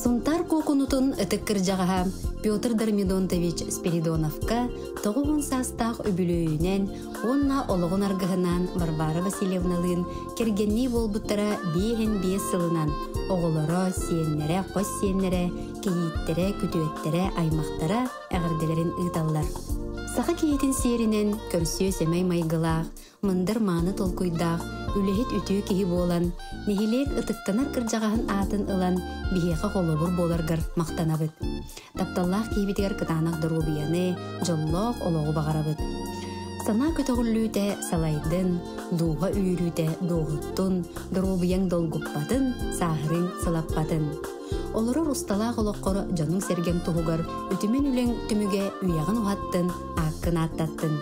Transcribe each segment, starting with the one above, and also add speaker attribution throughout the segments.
Speaker 1: Сунтаар Куокунутун ытык кырдьаҕаһа Петр Дормидонтович Спиридоновка 90 саастаах үбүлүөйүнэн уонна олоҕун аргыһынаан Варвара Васильевналыын кэргэннии буолбуттара 55 сылынан оҕолоро, сиэннэрэ, хос сиэннэрэ, кийииттэрэ, күтүөттэрэ, аймахтара эҕэрдэлэрин ыыталлар. Саха киһитин сиэринэн көрсүө сэмэй майгылаах, мындыр мааны толкуйдаах, үлэһит үтүө киһи буолан, нэһилиэк ытыктанар кырдьаҕаһын аатын ылан, биһиэхэ холобур буоларгар махтанабыт. Тапталлаах киһибитигэр кытаанах доруобуйаны, дьоллоох олоҕу баҕарабыт. Санаа көтөҕүллүүтэ салайдын, дууһа үөрүүтэ дуоһуттун, доруобуйаҥ долгуппатын, сааһырыҥ сылаппатын. Олорор усталаах олоххор дьонуҥ-сэргэҥ туһугар үтүмэн үлэҥ түмүгэ үйэҕин уһаттын, ааккын ааттаттын.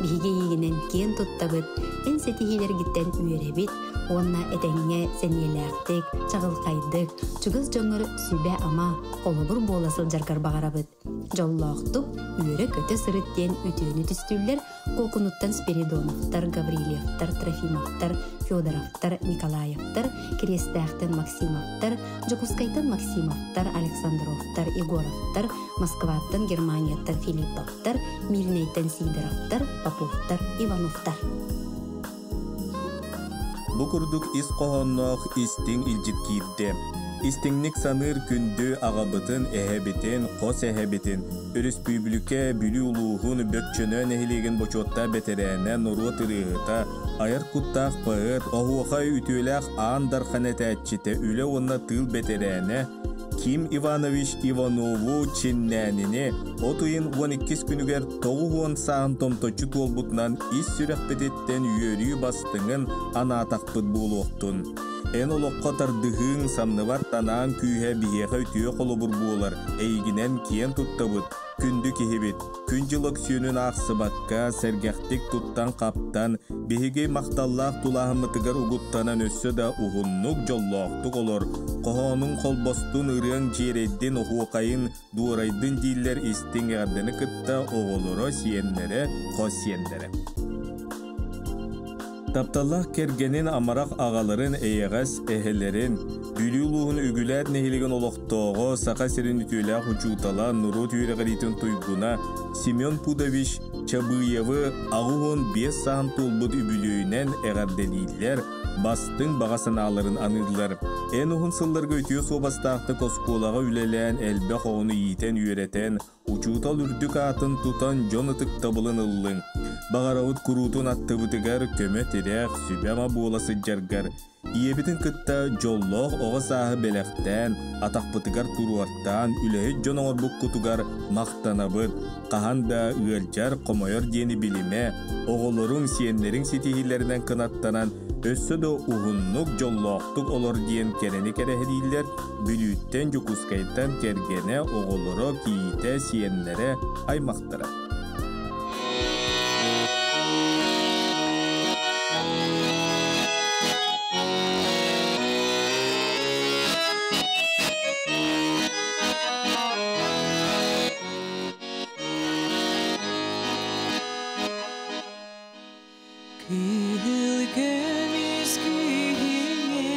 Speaker 1: Биһиги эйигинэн киэн туттабыт, эн ситиһиилэргиттэн үөрэбит уонна этэҥҥэ сэниэлээхтик, чаҕылхайдык, чугас дьоҥҥор сүбэ-ама, холобур буола сылдьаргар баҕарабыт. Дьоллоохтук, үөрэ-көтө сырыт диэн үтүөнү түстүүллэр Куокунуттан Спиридоновтар, Гаврильевтар, Трофимовтар, Федоровтар, Николаевтар, Кириэстээхтэн Максимовтар, Дьокуускайтан Максимовтар, Александровтар, Егоровтар, Москваттан Германияттан Филипповтар, Мирнэйтэн Сидоровтар, Поповтар, Ивановтар.
Speaker 2: Бу курдук ис хоһоонноох истиҥ илдьит киирдэ. Истиҥник саныыр күндү аҕабытын, эһэбитин, хос эһэбитин, өрөспүүбүлүкэ Бүлүү улууһун Бөкчөнө нэһилиэгин бочуоттаах бэтэрээнэ, норуот ырыаһыта, айар куттаах поэт, оһуохай үтүөлээх Аан Дархан этээччитэ, үлэ уонна тыыл бэтэрээнэ Ким Иванович Иванову Чиннээнини от ыйын 12 күнүгэр 90 сааһын томточчу туолбутунан ис сүрэхпититтэн үөрүү бастыҥын анаатахпыт буолуохтун. Эн олоххо тардыһыыҥ, самныбат санааҥ күүһэ биһиэхэ үтүө холобур буолар, эйигинэн киэн туттабыт, күндү киһибит. Күн-дьыл өксүөнүн аахсыбакка, сэргэхтик туттан-хаптан, биһиги махталлаах тулааһыммытыгар угуттанан өссө да уһуннук, дьоллоохтук олор, хоһоонуҥ холбостун, ырыаҥ дьиэрэйдин, оһуохайын дуорайдын дииллэр истиҥ эҕэрдэни кытта оҕолоро, сиэннэрэ, хос сиэннэрэ. Тапталлаах кэргэнин амарах аҕаларын, эйэҕэс эһэлэрин, Бүлүү улууһун Үгүлээт нэһилиэгин олохтооҕо, Саха сирин үтүөлээх учуутала, норуот үөрэҕириитин туйгуна Семен Пудович Чабыевы 85 сааһын туолбут үбүлүөйүнэн эҕэрдэлииллэр, бастыҥ баҕа санааларын аныыллар. Эн уһун сылларга үтүө суобастаахтык оскуолаҕа үлэлээн, элбэх оҕону иитэн-үөрэтэн, Учуутал үрдүк аатын тутан дьон ытыктабылын ыллыҥ. Баҕарабыт куруутун аттыбытыгар көмө-тирэх, сүбэ-ама буола сылдьаргар, ийэбитин кытта дьоллоох оҕо сааһы бэлэхтээн, атахпытыгар туруортаан, үлэһит дьон оҥорбуккутугар махтанабыт. Хаһан да ыалдьар, хомойор диэни билимэ, оҕолоруҥ, сиэннэриҥ ситиһиилэринэн кынаттанан, өссө да уһуннук, дьоллоохтук олор диэн кэрэни кэрэһилииллэр Бүлүүттэн, Дьокуускайтан кэргэнэ, оҕолоро, кийиитэ, сиэннэрэ, аймахтара.
Speaker 3: Кыһыл көмүс күһүҥҥэ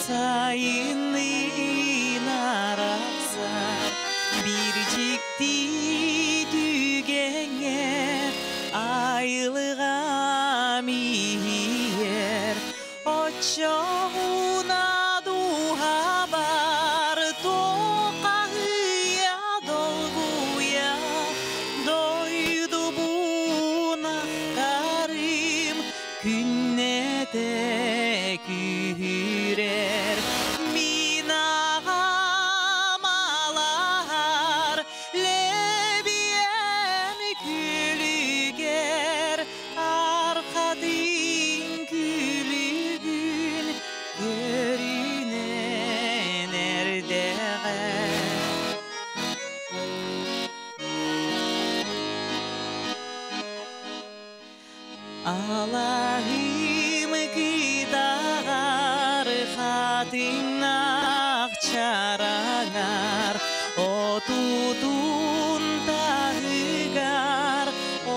Speaker 3: сайынныын арахсар биир дьикти түгэҥҥэ айылҕам иһийэр оччоҕуна дууһабар туоххаһыйа долгуйа дойдубун ахтарым күннэтэ күүһүрэр мин аҕам алаһар лэбиэм күлүгэр архатын күлүгүн көрүнэн эрдэҕэ. Алаһым кытаҕар хатыҥнаах чараҥар отутун таһыгар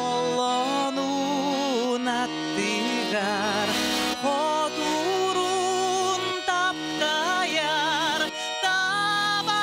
Speaker 3: оллонун аттыгар хотурун таптайар таба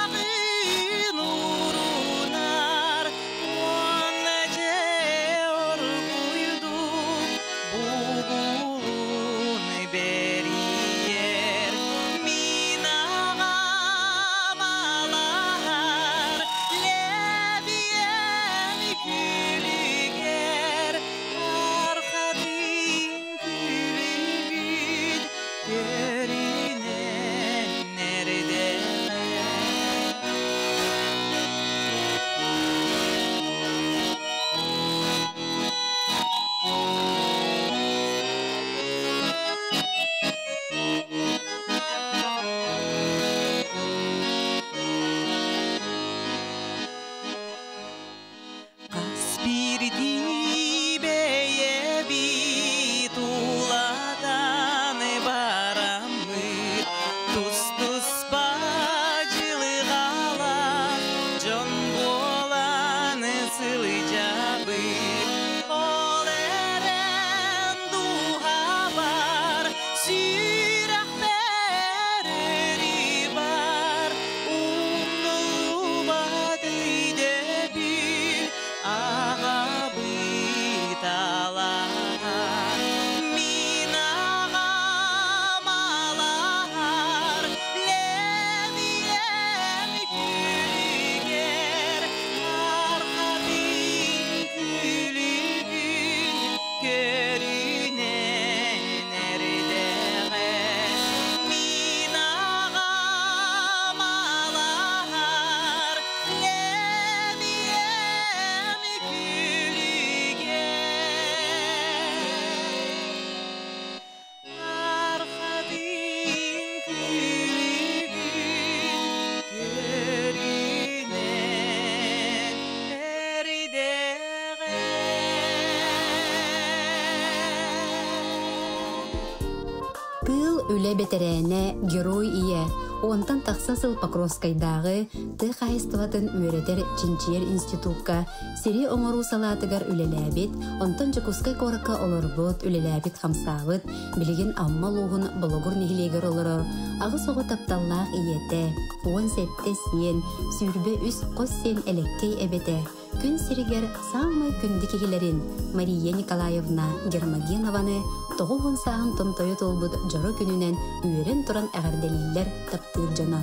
Speaker 1: Тыыл, үлэ бэтэрээнэ, Герой ийэ, уонтан тахса сыл Покровскайдааҕы тыа хаһаайыстыбатын үөрэтэр чинчийэр институкка сири оҥоруу салаатыгар үлэлээбит, онтон Дьокуускай куоракка олорбут, үлэлээбит-хамсаабыт, билигин Амма улууһун Болугур нэһилиэгэр олорор аҕыс оҕо тапталлаах ийэтэ, 17 сиэн, 23 хос сиэн элэккэй эбэтэ, күн сиригэр саамай күндү киһилэрин Мария Николаевна Гермогенованы 90 сааһын томтойо туолбут дьоро күнүнэн үөрэн туран эҕэрдэлииллэр таптыыр дьоно.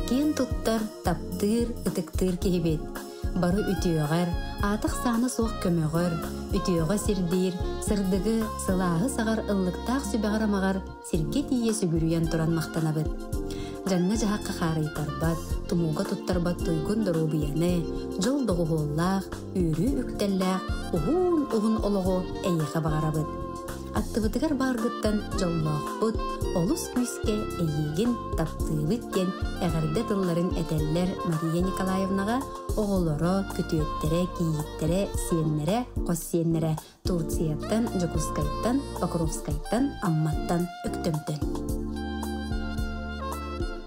Speaker 1: Киэн туттар, таптыыр, ытыктыыр киһибит. Бары үтүөҕэр, аатах саана суох көмөҕөр, үтүөҕэ сирдиир, сырдыгы, сылааһы саҕар ыллыктаах сүбэҕэр-амаҕар сиргэ тиийэ сүгүрүйэн туран махтанабыт. Дьаҥҥа-дьаһахха хаарыйтарбат, тумууга туттарбат туйгун доруобуйаны, дьол доҕуһуоллаах, үөрүү үктэллээх уһун-уһун олоҕу эйиэхэ баҕарабыт. Аттыбытыгар бааргыттан дьоллоохпут, олус күүскэ эйиигин таптыыбыт диэн эҕэрдэ тылларын этэллэр Мария Николаевнаҕа оҕолоро, күтүөттэрэ, кийииттэрэ, сиэннэрэ, хос сиэннэрэ Турцияттан, Дьокуускайтан, Покровскайтан, Амматтан, Өктөмтөн.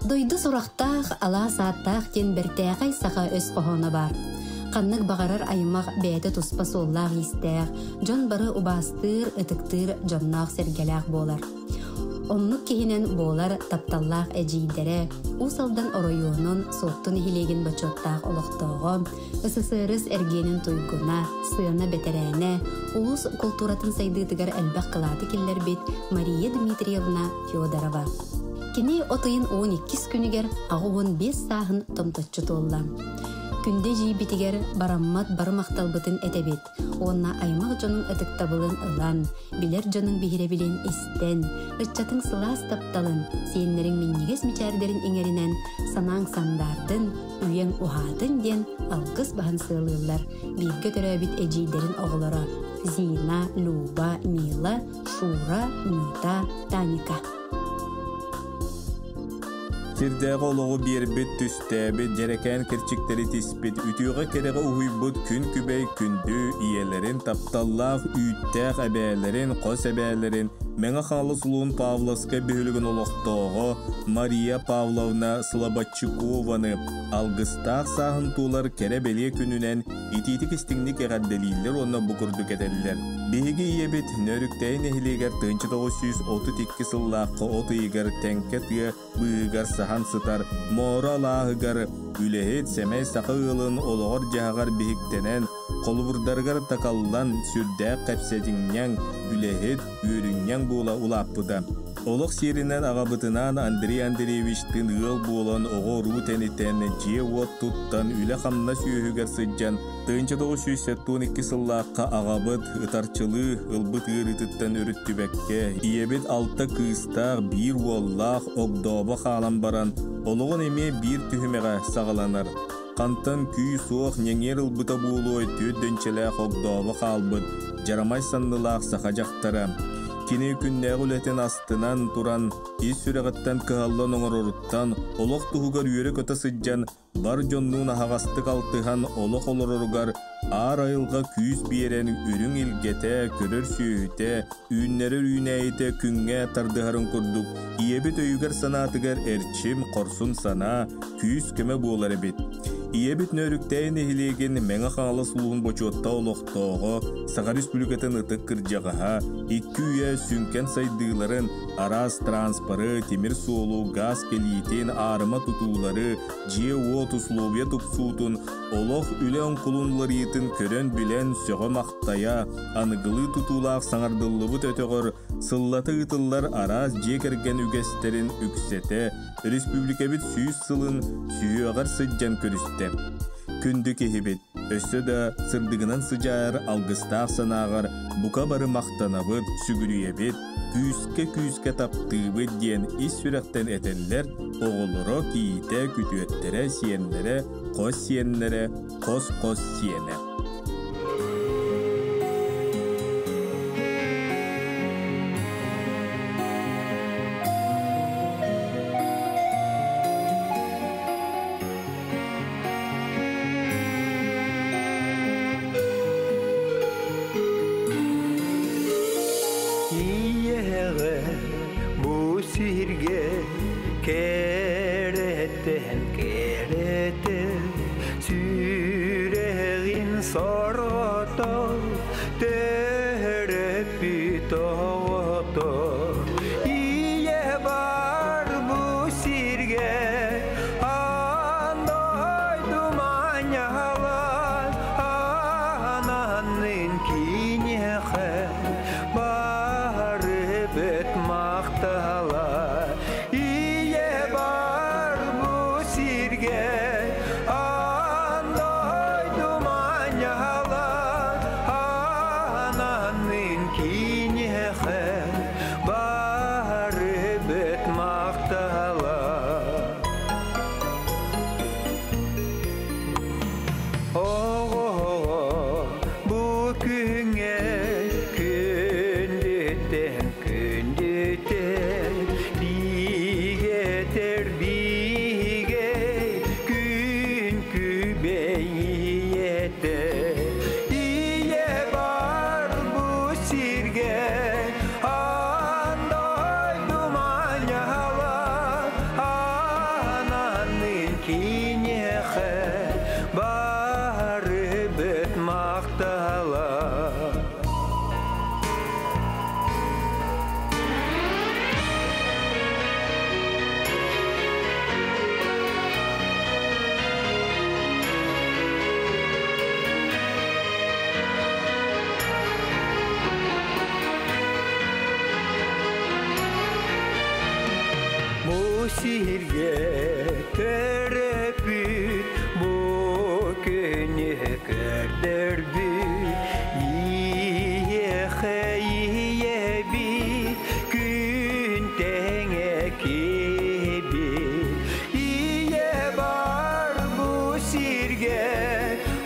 Speaker 1: Дойду сурахтаах, алаас ааттаах диэн бэртээхэй саха өс хоһооно баар. Ханнык баҕарар аймах бэйэтэ туспа суоллаах-иистээх, дьон бары убаастыыр, ытыктыыр дьонноох-сэргэлээх буолар. Оннук киһинэн буолар тапталлаах эдьиийдэрэ, Уус Алдан оройуонун Суотту нэһилиэгин бочуоттаах олохтооҕо, СССР эргиэнин туйгуна, сыана бэтэрээнэ, улуус култууратын сайдыытыгар элбэх кылааты киллэрбит Мария Дмитриевна Федорова. Кини от ыйын 12 күнүгэр 85 сааһын томточчу туолла. Күндэ эдьиийбитигэр бараммат бары махталбытын этэбит уонна аймах дьонуҥ ытыктабылын ылан, билэр дьонуҥ биһирэбилин истэн, ыччатыҥ сылаас тапталын, сиэннэриҥ минньигэс мичээрдэрин иҥэринэн санааҥ сандаардын, үйэҥ уһаатын диэн алгыс баһын сыалыыллар бииргэ төрөөбүт эдьиийдэрин оҕолоро Зина, Люба, Мила, Шура, Нита, Таника.
Speaker 2: Сирдээҕи олоҕу биэрбит, түстээбит, дьэрэкээн кэрчиктэри тиспит, үтүөҕэ-кэрэҕэ уһуйбут күн күбэй күндү ийэлэрин, тапталлаах үүттээх эбээлэрин, хос эбээлэрин Мэҥэ Хаҥалас улууһун Павловскай бөһүөлэгин олохтооҕо Мария Павловна Слободчикованы алгыстаах сааһын туолар кэрэ-бэлиэ күнүнэн итиитик-истиҥник эҕэрдэлииллэр уонна бу курдук этэллэр. Биһиги ийэбит Нөөрүктэйи нэһилиэгэр 1932 сыллаахха от ыйыгар Тэҥкэ тыа быыһыгар саһан сытар Моора алааһыгар үлэһит сэмэй саха ыалын олоҕор-дьаһаҕар биһиктэнэн, холобурдарыгар такаллан, сүрдээх кэпсэтинньэҥ, үлэһит, үөрүнньэҥ буола улааппыта. Олох сиэринэн аҕабытынаан Андрей Андреевичтыын ыал буолан, оҕо-уруу тэнитэн, дьиэ-уот туттан, үлэ-хамнас үөһүгэр сылдьан, 1972 сыллаахха аҕабыт ытарчылыы ылбыт ыарыытыттан өрүттүбэккэ, ийэбит алта кыыстаах, биир уоллаах огдообо хаалан баран, олоҕун эмиэ биир түһүмэҕэ саҕаланар. Хантан күүс-уох ньэҥиэр ылбыта буолуой түөрт дөнчэлээх огдообо хаалбыт дьарамай саннылаах саха дьахтара. Кини күннээҕи үлэтин астынан туран, ис сүрэҕиттэн кыһаллан оҥороруттан, олох туһугар үөрэ-көтө сылдьан, бар дьоннуун аһаҕастык алтыһан олох олороругар аар айылҕа күүс биэрэн үрүҥ илгэтэ, көрөр сүөһүтэ, үүннэрэр үүнээйитэ күҥҥэ тардыһарын курдук ийэбит өйүгэр-санаатыгар эрчим, хорсун санаа, күүс-көмө буолар эбит. Ийэбит Нөөрүктээй нэһилиэгин Мэҥэ Хаҥалас улууһун бочуоттаах олохтооҕо, Саха Республикатын ытык кырдьаҕаһа, икки үйэ сүҥкэн сайдыыларын, араас транспоры, тимир суолу, гаас кэлиитин, аарыма тутуулары, дьиэ-уот условия тупсуутун, олох үлэ оҥкулун уларыйыытын көрөн-билэн сөҕө-махтайа, аныгылыы тутуулаах саҥардыллыбыт өтөҕөр сыллата ыытыллар араас дьиэ кэргэн үгэстэрин үксэтэ, республикабыт 100 сылын сүһүөҕэр сылдьан көрүстэ. Күндү киһибит, өссө да сырдыгынан сыдьаайар алгыстаах санааҕар бука бары махтанабыт, сүгүрүйэбит, күүскэ-күүскэ таптыыбыт диэн ис сүрэхтэн этэллэр оҕолоро, кийиитэ, күтүөттэрэ, сиэннэрэ, хос сиэннэрэ, хос-хос сиэнэ.
Speaker 4: Ийэҕэ бу Эн кэрэтэ сүрэҕин сорҕото төрөппүт оҕото Ийэ бар бу сиргэ аан дойду манньалан ананнын киниэхэ бары бөт махтала Ийэ бар бу сиргэ аан дойду манньалан ананнын киниэхэ бары бөт махтала Оҕо бу күҥҥэ күндүттэн күндүтэн бигэтэр бигэ күн күбэй ийэтэ Ийэ бар бу сиргэ аан дойду манньала ананнын киниэхэ бары бөт махтала. Бу сиргэ төрөппүт, бу күнү көрдөрбүт, Ийэхэ ийэбит, күн тэҥэ киһибит. Ийэ бар бу сиргэ,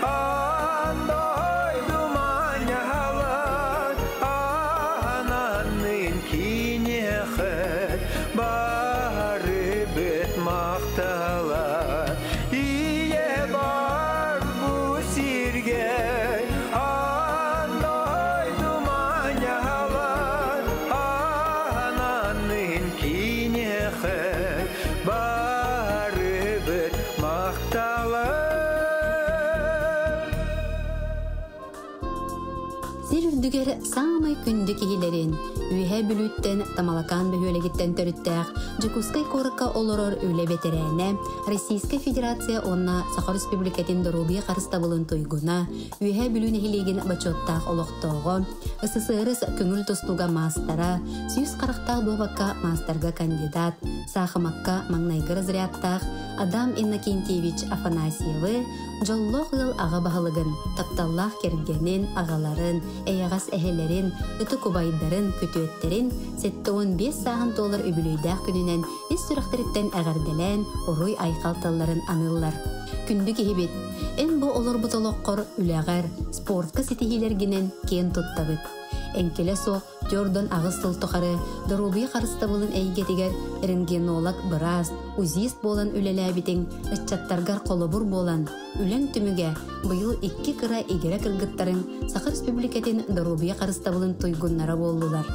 Speaker 4: аан дойду манньалан, ананнын киниэхэ бары бөт махтала. Ийэ бар бу сиргэ, аан дойду манньалан, ананнын киниэхэ бары бөт махтала.
Speaker 1: Сир үрдүгэр саамай күндү киһилэрин, Үөһээ Бүлүүттэн Тамалакаан бөһүөлэгиттэн төрүттээх Дьокуускай куоракка олорор үлэ бэтэрээнэ, Российскай Федерация уонна Саха Республикатын доруобуйа харыстабылын туйгуна, Үөһээ Бүлүү нэһилиэгин бочуоттаах олохтооҕо, СССР көҥүл тустууга маастара, 100 харахтаах дуобакка маастарга кандидат, саахымакка маҥнайгы разрядтаах Адам Иннокентьевич Афанасьевы дьоллоох ыал аҕа баһылыгын, тапталлаах кэргэнин, аҕаларын, эйэҕэс эһэлэрин, ытык убайдарын, күтүөттэрин 75 сааһын туолар үбүлүөйдээх күнүнэн ис сүрэхтэриттэн эҕэрдэлээн, уруй-айхал тылларын аныыллар. Күндү киһибит, эн бу олорбут олоххор үлэҕэр, спортка ситиһиилэргинэн киэн туттабыт. Эҥкилэ суох 48 сыл тухары доруобуйа харыстабылын эйгэтигэр рентгенолог быраас, УЗИст буолан үлэлээбитиҥ, ыччаттаргар холобур буолан, үлэҥ түмүгэ быйыл икки кыра игирэ кыргыттарыҥ Саха Республикатын доруобуйа харыстабылын туйгуннара буоллулар.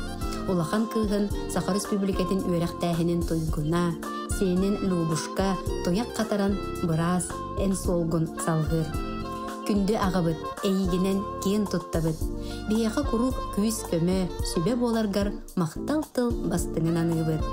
Speaker 1: Улахан кыыһын Саха Республикатын үөрэхтээһинин туйгуна, сиэнин Любушка туйах хатаран быраас эн суолгун салгыыр. Күндү аҕабыт, эйигинэн киэн туттабыт. Биһиэхэ куруук күүс-көмө, сүбэ буоларгар махтал тыл бастыҥын аныыбыт.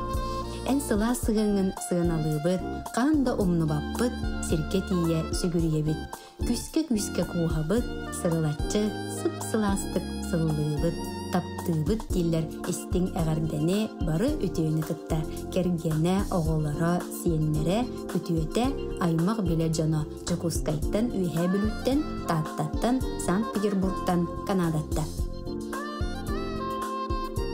Speaker 1: Эн сылаас сыһыаҥҥын сыаналыыбыт, хаһан да умнубаппыт, сиргэ тиийэ сүгүрүйэбит. Күүскэ-күүскэ кууһабыт, сырылаччы, сып-сылаастык сыллыыбыт, таптыыбыт дииллэр истиҥ эҕэрдэни бары үтүөнү кытта кэргэнэ, оҕолоро, сиэннэрэ, күтүөтэ, аймах-билэ дьоно Дьокуускайтан, Үөһээ Бүлүүттэн, Тааттаттан, Санкт-Петербургтан, Канадаттан.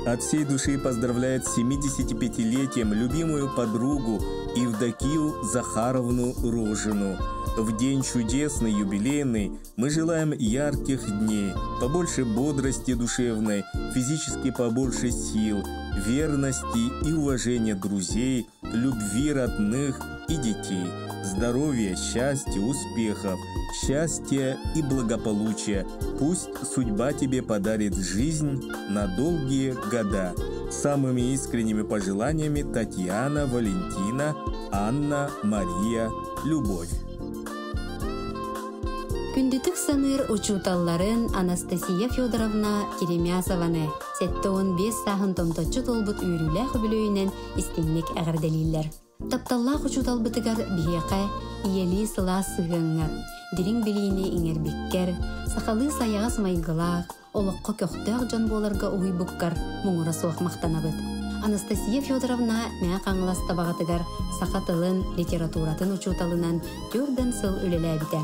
Speaker 2: От всей души поздравляет с 75-летием любимую подругу Евдокию Захаровну Рожину. В день чудесный, юбилейный мы желаем ярких дней, побольше бодрости душевной, физически побольше сил, верности и уважения друзей, любви родных и детей, здоровья, счастья, успехов, счастья и благополучия. Пусть судьба тебе подарит жизнь на долгие года. Самыми искренними пожеланиями Татьяна, Валентина, Анна, Мария, Любовь.
Speaker 1: Күндүтүк саныыр учууталларын Анастасия Федоровна Керемясованы 75 сааһын томточчу туолбут үөрүүлээх үбүлүөйүнэн истиҥник эҕэрдэлииллэр. Тапталлаах учууталбытыгар биһиэхэ ийэлии сылаас сыһыаҥҥар, дириҥ билиини иҥэрбиккэр, сахалыы сайаҕас майгылаах, олоххо көхтөөх дьон буоларга уһуйбуккар муҥура суох махтанабыт. Анастасия Федоровна Мэҥэ Хаҥалас Табаҕатыгар саха тылын, литературатын учууталынан түөрт сыл үлэлээбитэ.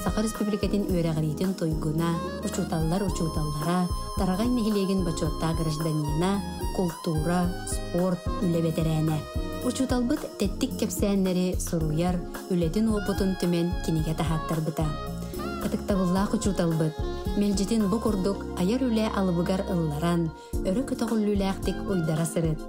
Speaker 1: Саха Республикатын үөрэҕириитин туйгуна, учууталлар учууталлара, Тараҕай нэһилиэгин бочуоттаах гражданина, култуура, спорт, үлэ бэтэрээнэ. Учууталбыт тэттик кэпсээннэри суруйар, үлэтин уопутун түмэн кинигэ таһааттарбыта. Ытыктабыллаах учууталбыт, мэлдьитин бу курдук айар үлэ алыбыгар ылларан, өрө көтөҕүллүүлээхтик уйдара сырыт.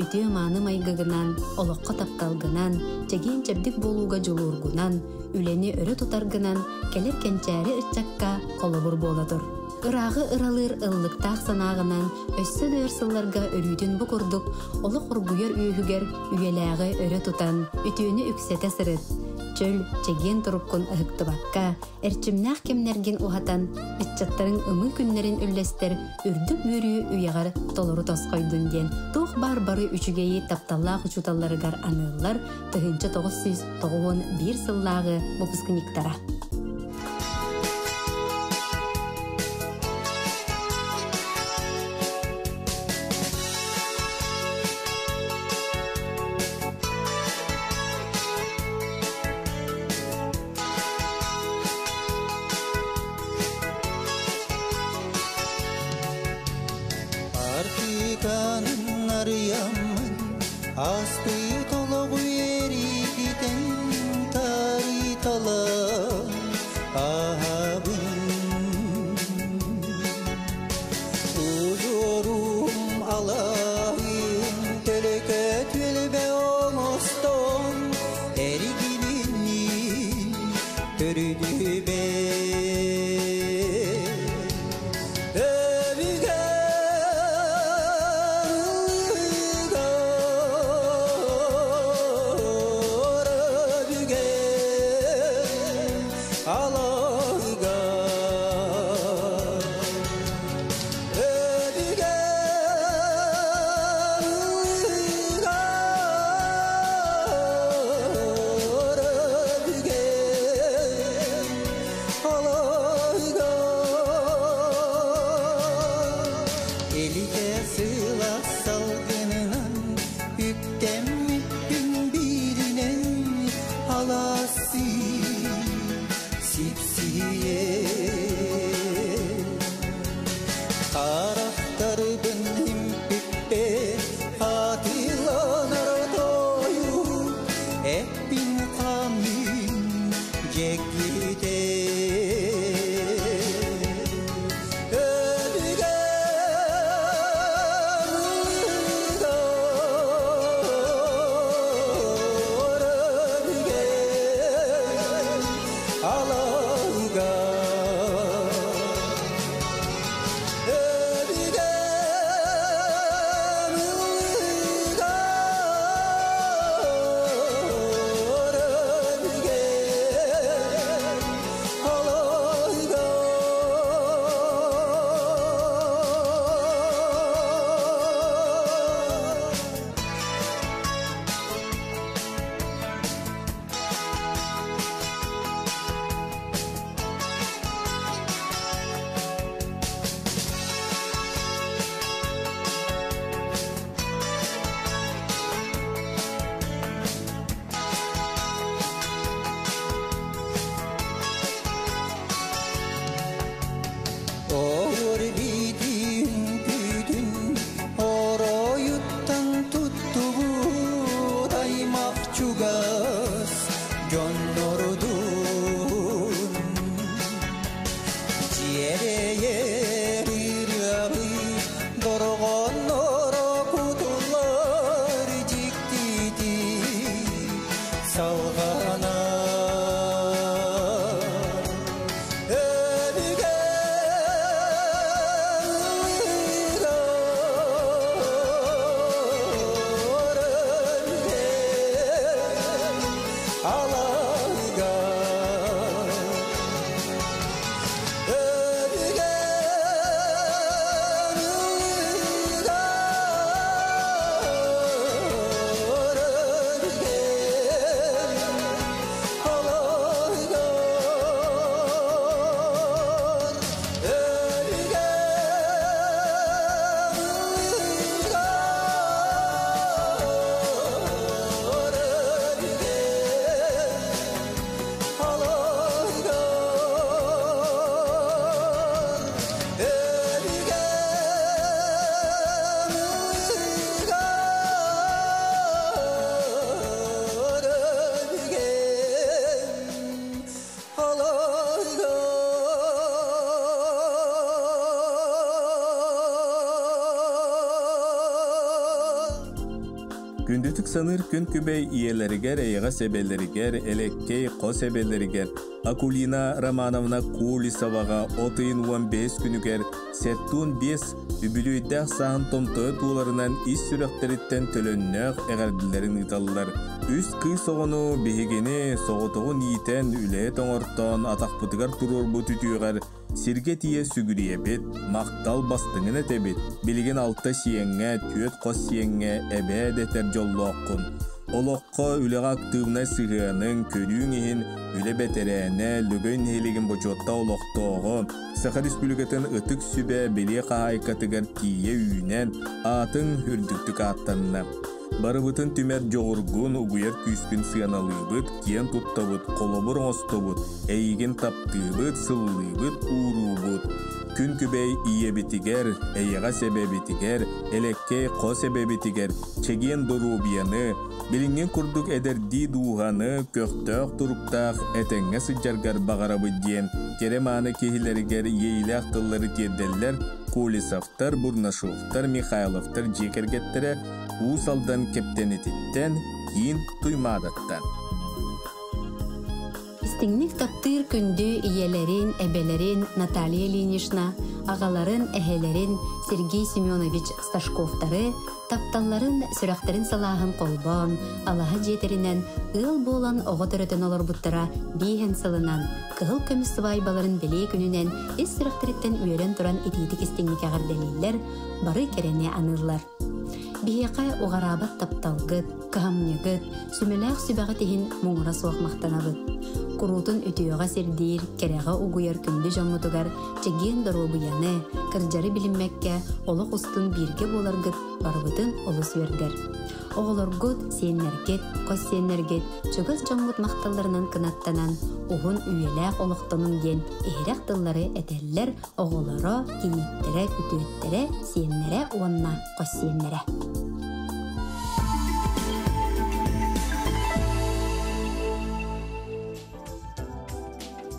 Speaker 1: Үтүө-мааны майгыгынан, олоххо тапталгынан, чэгиэн-чэбдик буолууга дьулуургунан, үлэни өрө тутаргынан кэлэр кэнчээри ыччакка холобур буола тур. Ырааҕы ыралыыр ыллыктаах санааҕынан өссө да өр сылларга өрүүтүн бу курдук олох оргуйар үөһүгэр үйэлээҕи өрө тутан, үтүөнү үксэтэ сырыт. Чөл, чэгиэн туруккун ыһыктыбакка, эрчимнээх кэмнэргин уһатан, ыччаттарыҥ ымыы күннэрин үллэстэр үрдүк үөрүү үйэҕэр толору тосхойдун диэн туох баар бары үчүгэйи тапталлаах учууталларыгар аныыллар 1991 сыллааҕы выпускниктара.
Speaker 4: Артыканын арыйаммын, Аспыт олоҕу эрититэн таритала аһабын. Ужурум алайын төлөкө түлбэ оҥостон эригилинни төрүдүбэ. Элите сыла салгынынан үктеммиппин биринен аласы сипсие Харахтарбын импиппе хатыланар тою эппин камин жекките. Ор битин күтүн ороюттан туттубут аймак чугас дьоннордун Жиэрейер ырыабы дорогонноро.
Speaker 2: Күндүтүк саныыр күн күбэй ийэлэригэр, эйэҕэс эбэлэригэр, элэккэй хос эбэлэригэр Акулина Романовна Колесоваҕа от ыйын 15 күнүгэр 75 үбүлүөйдээх сааһын томтойо туоларынан ис сүрэхтэриттэн төлөннөөх эҕэрдэлэрин ыыталлар. Үс кыыс оҕону биһигини соҕотоҕун иитэн, үлэһит оҥортоон атахпытыгар туруорбут үтүөҕэр Сиргэ тиийэ сүгүрүйэбит, махтал бастыҥын этэбит, билигин алта сиэҥҥэ, түөрт хос сиэҥҥэ эбээ дэтэр дьоллооххун. Олоххо, үлэҕэ актыыбынай сыһыаныҥ, көрүүҥ иһин үлэ бэтэрээнэ, Лөгөй нэһилиэгин бочуоттаах олохтооҕо, Саха Республикатын Ытык Сүбэ бэлиэ хаһаайкатыгар тиийэ үүнэн, аатыҥ үрдүктүк ааттанна. Барыбытын түмэр дьоҕургун, угуйар күүскүн сыаналыыбыт, киэн туттабыт, холобур оҥостобут, эйигин таптыыбыт, сыллыыбыт, ууруубут. Күн күбэй ийэбитигэр, эйэҕэс эбэбитигэр, элэккэй хос эбэбитигэр чэгиэн доруобуйаны, билиҥҥин курдук эдэрдии дууһаны, көхтөөх туруктаах этэҥҥэ сылдьаргар баҕарабыт диэн кэрэ-мааны киһилэригэр иэйиилээх тыллары тиэрдэллэр Колесовтар, Бурнашовтар, Михайловтар дьиэ кэргэттэрэ Уус Алдан Кэптэнититтэн, киин Туймаадаттан.
Speaker 1: Истиҥник таптыыр күндү ийэлэрин, эбэлэрин Наталья Ильинична, аҕаларын, эһэлэрин Сергей Семенович Сташковтары тапталларын, сүрэхтэрин салааһын холбоон, алаһа дьиэтэринэн ыал буолан оҕо төрөтөн олорбуттара бииһэн сылынан, кыһыл көмүс сыбаайбаларын бэлиэ күнүнэн ис сүрэхтэриттэн үөрэн туран итиитик истиҥник эҕэрдэлииллэр, бары кэрэни аныыллар. Биһиэхэ уҕараабат тапталгыт, кыһамньыгыт, сүмэлээх сүбэҕит иһин муҥура суох махтанабыт. Куруутун үтүөҕэ сирдиир, кэрэҕэ угуйар күндү дьоммутугар чэгиэн доруобуйаны, кырдьары билиммэккэ олох устун бииргэ буоларгыт барыбытын олус үөрдэр. Оҕолоргут, сиэннэргит, хос сиэннэргит чугас дьоҥҥут махталларынан кынаттанан, уһун үйэлээх олохтонуҥ диэн иһирэх тыллары этэллэр оҕолоро, кийииттэрэ, күтүөттэрэ, сиэннэрэ уонна хос сиэннэрэ.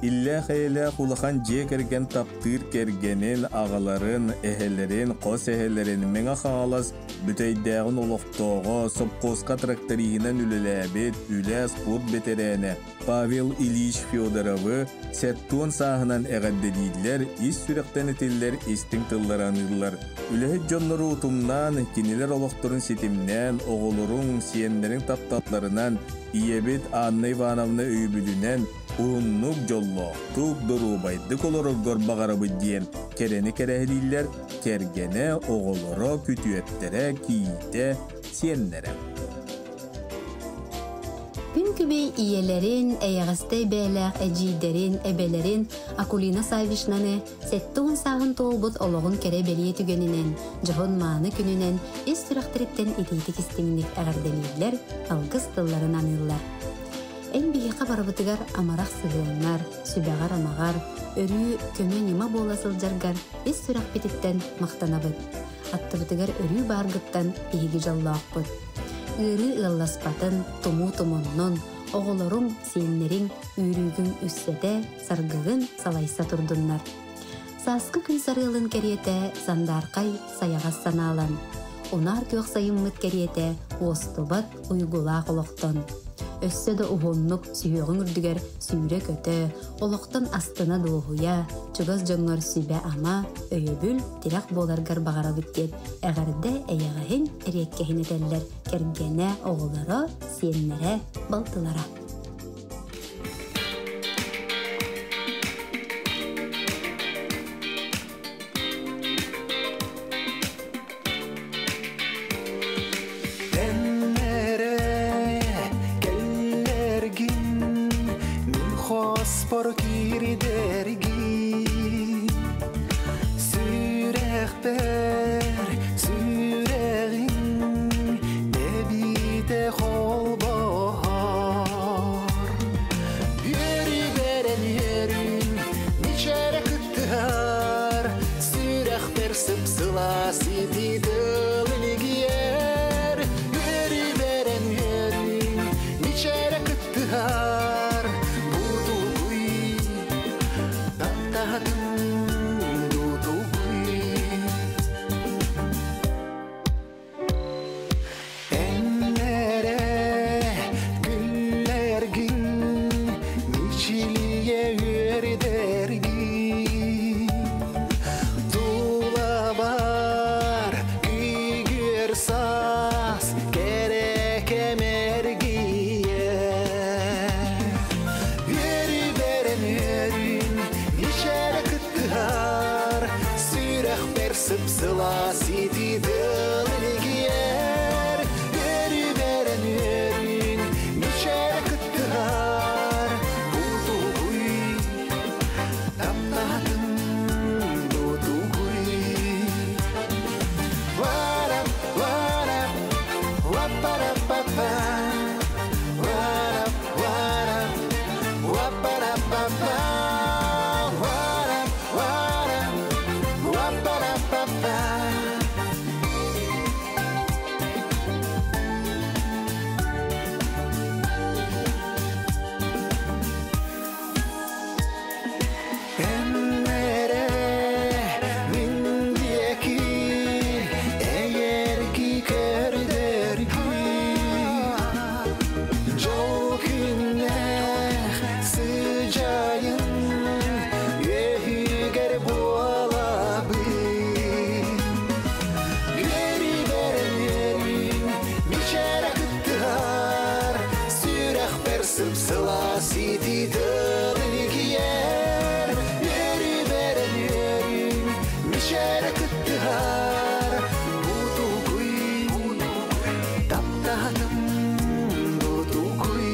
Speaker 2: Иллээх-эйэлээх улахан дьиэ кэргэн таптыыр кэргэнин, аҕаларын, эһэлэрин, хос эһэлэрин Мэҥэ Хаҥалас Бүтэйдээҕин олохтооҕо, сопхуоска тракториһынан үлэлээбит, үлэ, спорт бэтэрээнэ Павел Ильич Федоровы сэттуон сааһынан эҕэрдэлииллэр, ис сүрэхтэн этиллэр истиҥ тыллары аныыллар. Үлэһит дьоннору утумнаан, кинилэр олохторун ситимнээн, оҕолоруҥ, сиэннэриҥ тапталларынан, ийэбит Анна Ивановна өйөбүлүнэн уһуннук, дьоллоохтук, доруобайдык олороргор баҕарабыт диэн кэрэни кэрэһилииллэр кэргэнэ, оҕолоро, күтүөттэрэ, кийиитэ, сиэннэрэ.
Speaker 1: Күн күбэй ийэлэрин, эйэҕэстэй бэйэлээх эдьиийдэрин, эбэлэрин Акулина Саввичнаны 70 сааһын туолбут олоҕун кэрэ бэлиэ түгэнинэн, дьоһун-мааны күнүнэн ис сүрэхтэриттэн итиитик истиҥник эҕэрдэлииллэр, алгыс тылларын аныыллар. Эн биһиэхэ барыбытыгар амарах сыһыаннар, сүбэҕэр-амаҕар, өрүү көмө-ньыма буола сылдьаргар ис сүрэхпититтэн махтанабыт. Аттыбытыгар өрүү бааргыттан биһиги дьоллоохпут. Ыарыы ыалласпатын, тумуу тумуннун, оҕолоруҥ, сиэннэриҥ үүрүүгүн үссэтэ, саргыгын салайса турдуннар. Сааскы күн сарыалын кэриэтэ сандаархай сайаҕас санаалан, унаар күөх сайыммыт кэриэтэ уостубат уйгулаах олохтон. Өссө да уһуннук сүһүөҕүҥ үрдүгэр сүүрэ-көтө, олохтон астына-дуоһуйа, чугас дьоҥҥор сүбэ-ама, өйөбүл, тирэх буоларгар баҕарабыт диэн эҕэрдэ эйэҕэһин, эриэккэһин этэллэр кэргэнэ, оҕолоро, сиэннэрэ, балтылара.
Speaker 4: Тэннэрэ кэллэргин мин хоспор киирдэргин Сүрэхпэр сүрэҕиҥ тэбиитэ холбоһор Үөрүбэрэн үөрүн мичээрэ кыттыһар Сүрэхпэр сып-сылаас итии тыл илигийэр Үөрүбэрэн үөрүн мичээрэ кыттыһар Бутугуй таптаһатын дутугуй. сып-сылаас итии тыал илгийэр, Үөрүү бэрэн үөрүүн, мичээрэ кыттыһар. Бутугуй, таптаатым бутугуй. Варап, варап, ваппараппапа. Варап, варап, ваппараппапа. Варап, варап, ваппараппапа. Эннере мин диэки эйэрги көрдөргү Дьол күннээх сыдьаайын үөһүгэр буолабын Үөрүү бэрэн үөрүүн мичээрэ кыттыһар Сүрэхпэр сып-сылаас итии тыал илгийэр Үөрүү бэрэн үөрүүн мичээрэ кыттыһар Бутугуй таптаатым бутугуй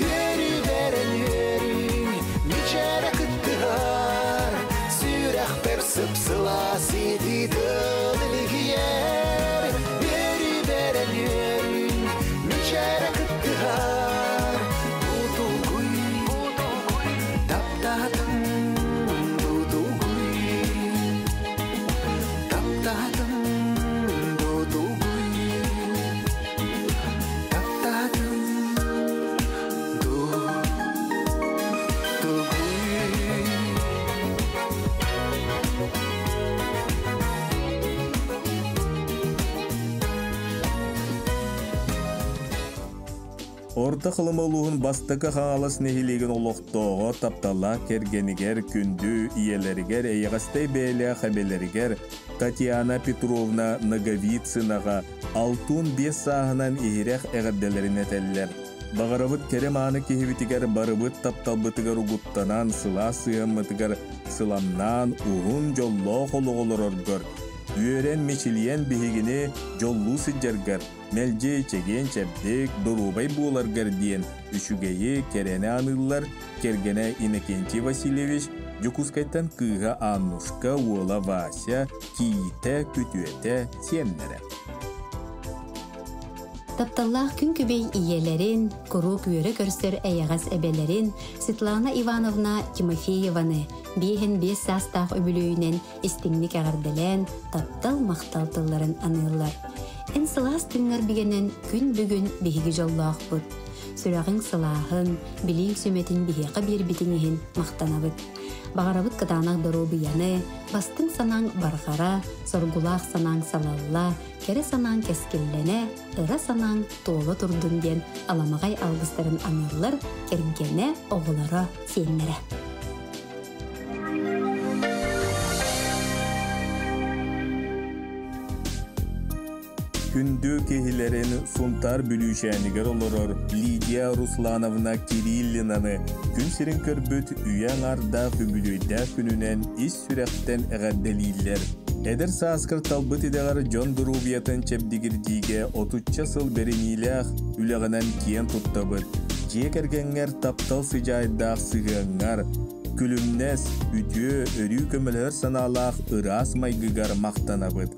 Speaker 4: Үөрүү бэрэн үөрүүн мичээрэ кыттыһар Сүрэхпэр сып-сылаас итии тыал илгийэр Үөрүү бэрэн үөрүүн мичээрэ кыттыһар Бутугуй таптаатым бутугуй Таптаатым бутугуй Таптаатым бутугуй.
Speaker 2: Орто Халыма улууһун Бастакы Хаҥалас нэһилиэгин олохтооҕо тапталлаах кэргэнигэр, күндү ийэлэригэр, эйэҕэстэй бэйэлээх эбэлэригэр Татьяна Петровна Ноговицынаҕа 65 сааһынан иһирэх эҕэрдэлэрин этэллэр. Баҕарабыт кэрэ-мааны киһибитигэр барыбыт тапталбытыгар угуттанан, сылаас сыһыаммытыгар сыламнаан, уһун дьоллоох олоҕу олороргор, үөрэн мичилийэн биһигини дьоллуу сылдьаргар, мэлдьи чэгиэн-чэбдик, доруобай буоларгар диэн үчүгэйи, кэрэни аныыллар кэргэнэ Иннокентий Васильевич, Дьокуускайтан кыыһа Аннушка, уола Вася, кийиитэ, күтүөтэ, сиэннэрэ.
Speaker 1: Тапталлаах күн күбэй ийэлэрин, куруук үөрэ көрсөр эйэҕэс эбэлэрин Светлана Ивановна Тимофееваны 55 саастаах үбүлүөйүнэн истиҥник эҕэрдэлээн, таптал-махтал тылларын аныыллар. Эн сылаас тыҥҥар бигэнэн күн бүгүн биһиги дьоллоохпут. Сүрэҕиҥ сылааһын, билииҥ сүмэтин биһиэхэ биэрбитиҥ иһин махтанабыт. Баҕарабыт кытаанах доруобуйаны, бастыҥ санааҥ барҕара, соргулаах санааҥ салалла, кэрэ санааҥ кэскиллэнэ, ыра санааҥ туола турдун диэн аламаҕай алгыстарын аныыллар кэргэнэ, оҕолоро, сиэннэрэ.
Speaker 2: Күндү киһилэрин Сунтаар Бүлүүчээнигэр олорор Лидия Руслановна Кириллинаны күн сирин көрбүт үйэ аҥаардаах үбүлүөйдээх күнүнэн ис сүрэхтэн эҕэрдэлииллэр. Эдэр сааскар талбыт идэҕэр дьон доруобуйатын чэбдигирдиигэ отучча сыл бэриниилээх үлэҕинэн киэн туттабыт. Дьиэ кэргэҥҥэр таптал сыдьаайдаах сыһыаҥҥар, күлүмнэс, үтүө, өрүү көмөлөһөр санаалаах ыраас майгыгар махтанабыт.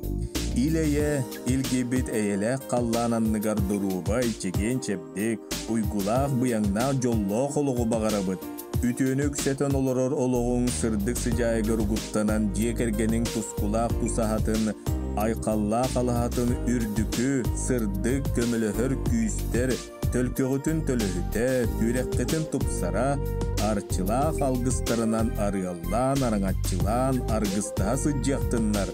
Speaker 2: Ил-эйэ, илгийбит эйэлээх халлаан анныгар доруобай, чэгиэн-чэбдик, уйгулаах, быйаҥнаах дьоллоох олоҕу баҕарабыт. Үтүөнү үксэтэн олорор олоҕуҥ сырдык сыдьаайыгар угуттанан дьиэ кэргэниҥ тускулаах тусаһатын, айхаллаах алаһатын үрдүкү, сырдык, көмөлөһөр күүстэр, төлкөҕүтүн төлөһүтэ, түрэххитин тупсара, арчылаах алгыстарынан арыаллаан, араҥаччылаан, аргыстаһа сылдьыахтыннар,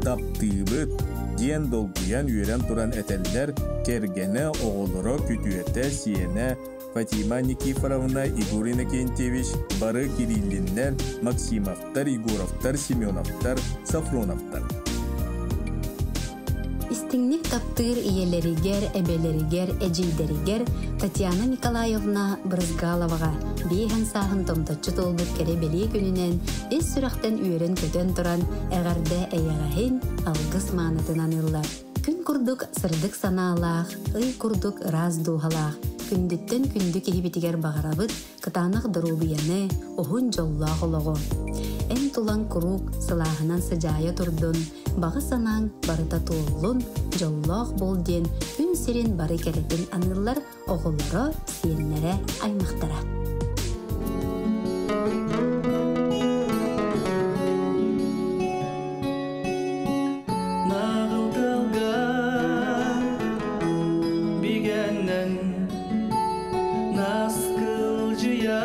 Speaker 2: таптыыбыт, диэн долгуйан үөрэн туран этэллэр кэргэнэ, оҕолоро, күтүөтэ, сиэнэ Фатима Никифоровна, Егор Иннокентьевич, бары Кириллиннэр, Максимовтар, Егоровтар, Семеновтар, Сафроновтар.
Speaker 1: Истиҥ Истиҥник таптыыр ийэлэригэр, эбэлэригэр, эдьиийдэригэр Татьяна Николаевна Брызгаловаҕа биэһэн сааһын томточчу туолбут кэрэ бэлиэ күнүнэн ис сүрэхтэн үөрэн-көтөн туран эҕэрдэ эйэҕэһин, алгыс маанытын аныыллар. Күн курдук сырдык санаалаах, ый курдук ыраас дууһалаах, күндүттэн күндү киһибитигэр баҕарабыт кытаанах доруобуйаны, уһун дьоллоох олоҕу. Эн тулаҥ куруук сылааһынан сыдьаайа турдун, баҕа санааҥ барыта туоллун, дьоллоох буол диэн күн сирин бары кэрэтин аныыллар оҕолоро, сиэннэрэ, аймахтара.
Speaker 3: Наҕылталга бигэннэн наскылдьыйа.